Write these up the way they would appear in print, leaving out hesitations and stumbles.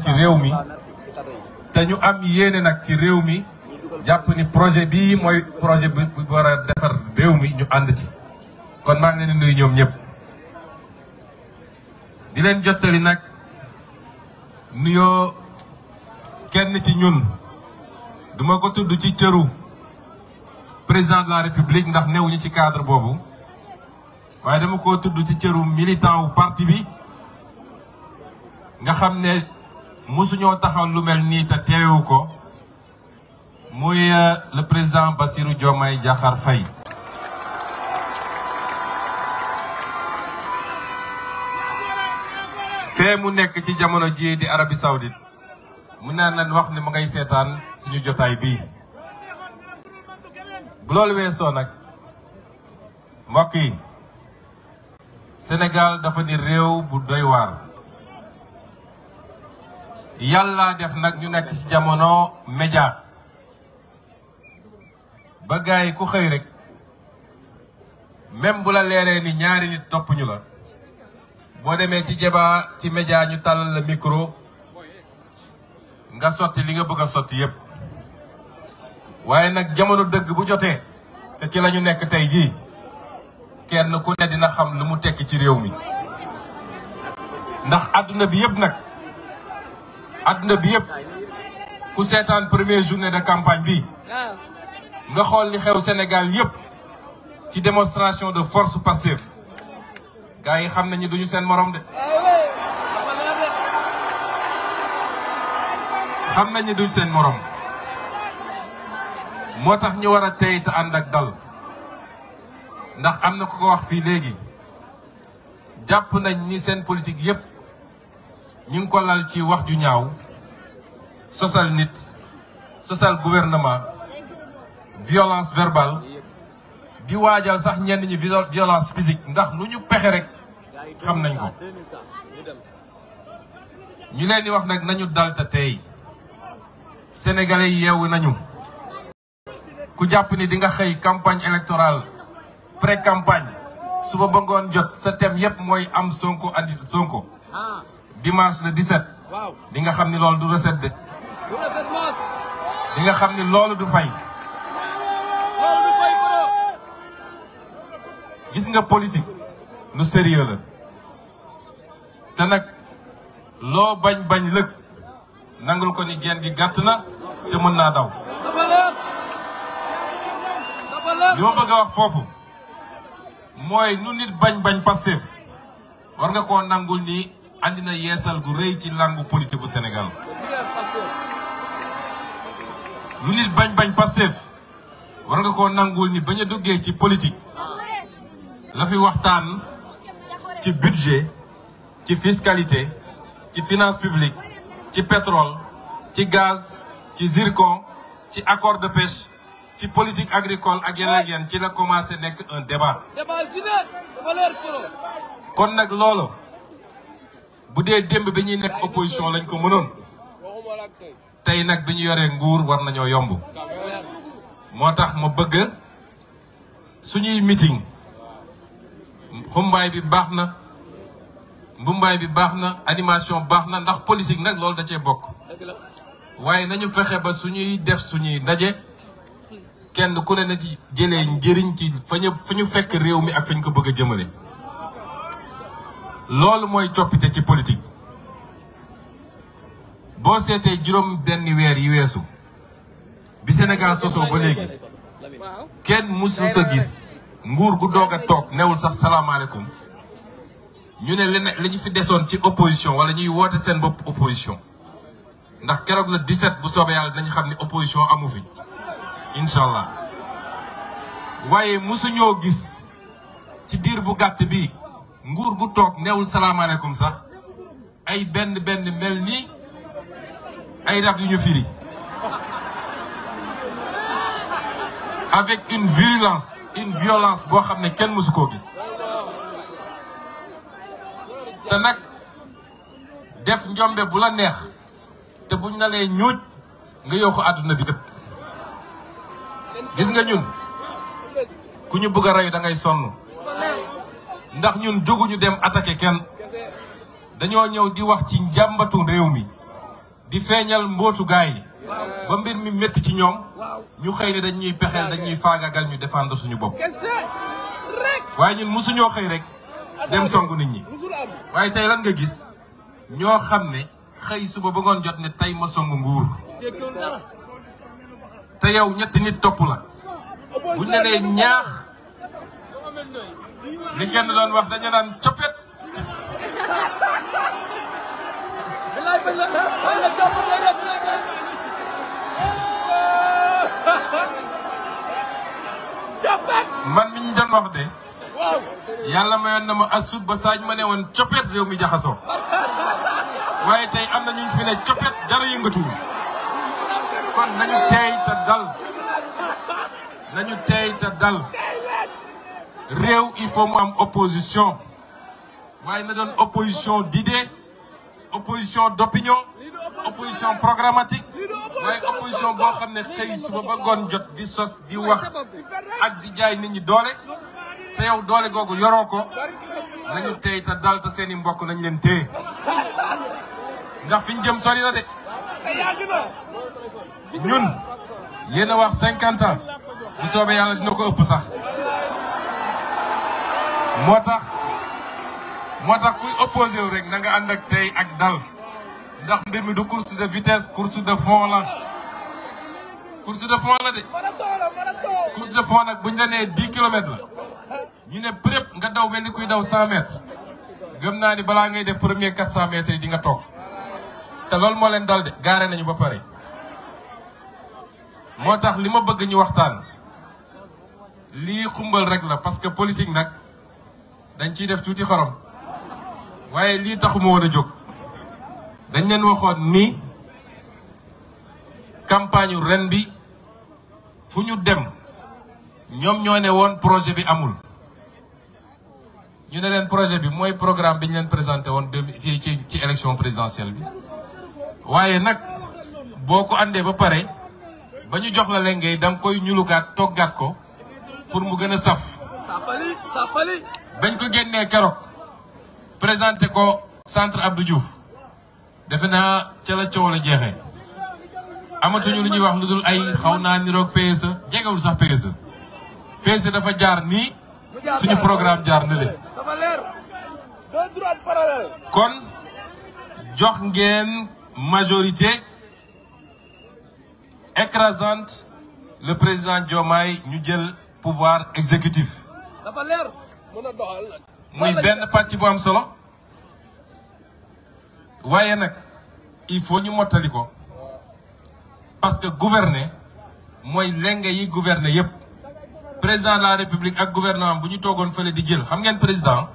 ci réew mi te ñu am yéene nag ci réew mi jàpp ni projet bii mooy projet bi war a defar réew mi ñu ànd ci kon maa ngi leen di nuyu ñoom ñëpp di leen jottali nag nuyoo kenn ci ñun duma ko tudd ci cëru président de la république ndax newuñu ci cadre boobu waaye dama ko tudd ci cëru militant wu parti bi nga xam ne mosuñoo taxaw lu mel nii te teewu ko muy le président Bassirou Diomaye Diakhar Faye fee mu nekk ci jamono ji di Arabie Saoudite mu naan leen wax ni ma ngay seetaan suñu jotaay bii bu loolu weesoo nag mbokk yi Sénégal dafa di réew bu doy waar yàlla def nag ñu nekk ci jamono média ba gars yi ku xëy rek même bu la leeree ni ñaari nit topp ñu la boo demee ci débat ci média ñu tàllal la micro nga sotti li nga bëgg a sotti yépp waaye nag jamono dëgg bu jotee te ci la ñu nekk tey jii kenn ku ne dina xam lu mu tekki ci réew mi ndax adduna bi yépp nag adduna bi yépp ku seetaan première journée de campagne bi nga xool li xew Sénégal yépp ci démonstration de force passive gars yi xam nañu duñu seen morom de xam nañu duñu seen morom moo tax ñu war a tey te ànd ak dal ndax am na ku ko wax fii léegi jàpp nañ ni seen politique yépp ñu ngi ko lal ci wax ju ñaaw sosal nit sosal gouvernement violence verbale di waajal sax ñenn ñi violence physique ndax lu ñu pexe rek xam nañ ko ñu leen di wax nag nañu dal te tey sénégalais yi yeewu nañu ku jàpp ni di nga xëy campagne électorale pré campagne suba ba ngoon jot sa thème yépp mooy am Sonko andi Sonko dimanche le 17 di nga xam ni loolu du recette de di nga xam ni loolu du fay gis nga politique lu sérieux la te nag loo bañ lëg nangul ko ni genn gi gàtt na te mën naa daw li ma bëgg a wax foofu mooy nu nit bañ Pastef war nga koo nangul ni andi na yeesal gu rëy ci langu politique bu Sénégal lu nit bañ Pastef war nga koo nangul ni bañ a duggee ci politique la fi waxtaan ci budget ci fiscalité ci finance publique ci pétrole ci gaz ci zircon ci accord de pêche ci politique agricole ak yeneen ci la commencé nekk un débat kon nag loolu bu dee démb bi ñuy nekk opposition lañ ko mënoon tey nag bi ñu yoree nguur war nañoo yomb moo tax ma bëgg suñuy meeting xumbaay bi baax na mbumbaay bi baax na animation baax na ndax politique nag loolu da cee bokk waaye nañu fexe ba suñuy def suñuy ndaje kenn ku ne na ci jëlee njëriñ ci fa ñu fekk réew mi ak fa ñu ko bëgg a jëmale loolu mooy coppite ci politique boo seetee juróom benn weer yi weesu bi Sénégal sosoo ba léegi kenn musul sa gis nguur gu doog a toog newul sax salaamaaleykum ñu ne li ñu fi desoon ci opposition wala ñuy woote seen bopp opposition ndax keroog le 17 bu soobee yàlla dañu xam ne opposition amu fi incha allah waaye musuñoo gis ci diir bu gàtt bi nguur gu toog newul salaamaaleykum sax ay benn mel ni ay rab yu ñu firi avec une violence boo xam ne kenn musu koo gis te nag def njombe bu la neex te buñ na lee ñuuj nga yokku àdduna bi lépp gis nga ñun ku ñu bëgg a rey da ngay sonn ndax ñun jóguñu dem attaquer kenn dañoo ñëw di wax ci njàmbatu réew mi di feeñal mbootu gaay yi ba mbir mi métti ci ñoom ñu xëy ne dañuy pexeel dañuy faagagal ñu défendre suñu bopp waaye ñun mosuñoo xëy rek dem songu nit ñi waaye tey lan nga gis ñoo xam ne xëy suba ba ngoon jot ne tey ma songu nguur te yow ñetti nit topp la buñ ne nee ñaax li kenn doon wax dañu naan coppet man mi ñu doon wax de yàlla mayoon na ma asut ba saaj ma ne woon coppet réew mi jaxasoo waaye tey am na ñu fi ne coppet dara yëngatuwul kon nañu teey te dal nañu teey te dal réew il faut mu am opposition waaye na doon opposition d'idées opposition d'opinion opposition programmatique waaye opposition boo xam ne xëy suba ba ngoon jot di sos di wax ak di jaay nit ñi doole te yow doole googu yoroo ko nañu teey te dal te seeni mbokk nañ leen téye ndax fi ñu jëm sori na de ñun yéen a wax 50 ans bu soobee yàlla dina ko ëpp sax moo tax kuy opposé wu rek na nga ànd ak tey ak dal ndax mbir mi du course de vitesse course de fond la course de fond la de course de fond nag bu ñu la nee 10 kilomètres la ñu ne prép nga daw mel ni kuy daw 100 mètres gëm naa ni balaa ngay def premier 400 mètres yi di nga toog te loolu moo leen dal de gaare nañu ba pare moo tax li ma bëgg ñu waxtaan lii xumbal rek la parce que politique nag dañ ciy def tuuti xorom waaye lii taxuma woon a jóg dañ leen waxoon ni campagne ren bi fu ñu dem ñoom ñoo ne woon projet bi amul ñu ne leen projet bi mooy programme bi ñu leen présenté woon ci élection présidentielle bi waaye nag boo ko àndee ba pare ba ñu jox la lengay da nga koy ñulugaat toggaat ko pour mu gën a saf bañ ko génnee keroog présenté ko centre Abdou Diouf defe naa ca la coow la jeexee amatuñu lu ñuy wax lu dul ay xaw naa niroog PSE jegewul sax PSE PSE dafa jaar nii suñu programme jaar na leen kon jox ngeen majorité écrasante le président Diomaye ñu jël pouvoir exécutif muy benn pàcc bu am solo waaye nag il faut ñu mottali ko parce que gouverner mooy lenge yi gouverner yépp président de la république ak gouvernement bu ñu toogoon fële di jël xam ngeen président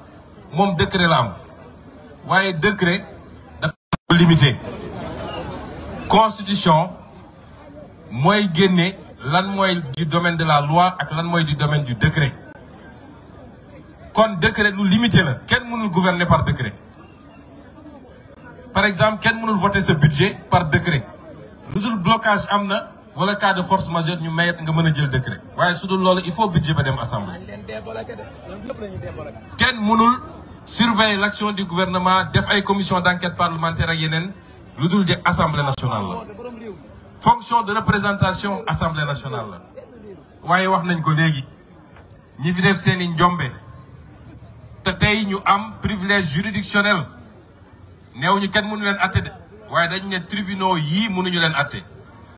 moom décret la am waaye décret dafa limité constitution mooy génne lan mooy du domaine de la loi ak lan mooy du domaine du décret kon décret lu limité la kenn mënul gouverner par décret par exemple kenn mënul voter ce budget par décret lu dul blocage am na wala cas de force majeure ñu mayet nga mën a jël décret waaye su dul loolu il faut budget ba dem assemblée kenn mënul surveiller l'action du gouvernement def ay commission d'enquête parlementaire ak yeneen lu dul de assemblée nationale la fonction de représentation assemblée nationale la waaye wax nañ ko léegi ñi fi def seeni njombe te tey ñu am privilège juridictionnel neew ñu kenn mënu leen atte de waaye dañ ne tribunaux yii mënuñu leen atte